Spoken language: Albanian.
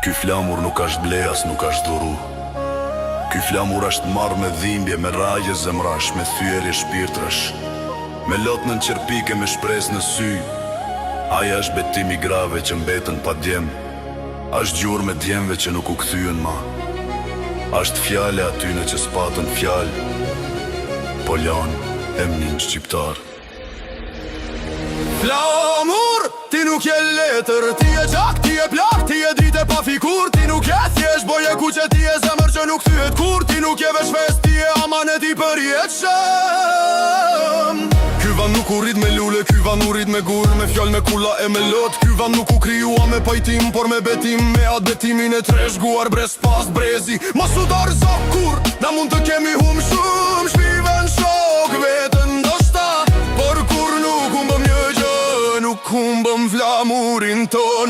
Ky flamur nuk asht ble as nuk asht dhuru. Ky flamur asht marrë me dhimbje, me rrahje zemrash, me thyerje shpirtrash, me lot nën qerpikë e me shpresë në sy. Ai asht betim i grave që mbetën pa djem, asht gjurmë e djemve që nuk u kthyen ma. Asht fjalë e atyne që s'patën fjalë, po lanë emnin shqiptar. Flamur, ti nuk je letër, ti je gjak, ti je plagë, ti je dritë e pafikur, ti nuk je thjesht bojë e kuqe, ti je zemër që nuk thyhet kurrë, ti nuk je veç festë, ti je amanet i përjetshëm. Ky vend nuk u rrit me lule, ky vend u rrit me gur, me fjalë me kulla e me lot. Ky vend nuk u krijua me pajtim, por me betim, me atë betimin e trashëguar brez pas brezi. Mos u dorëzo kurrë, na mund të kemi hum shumë, shpi ven shok, vetën ndoshta, por kurrë nuk humbëm një gjë, nuk humbëm flamurin ton.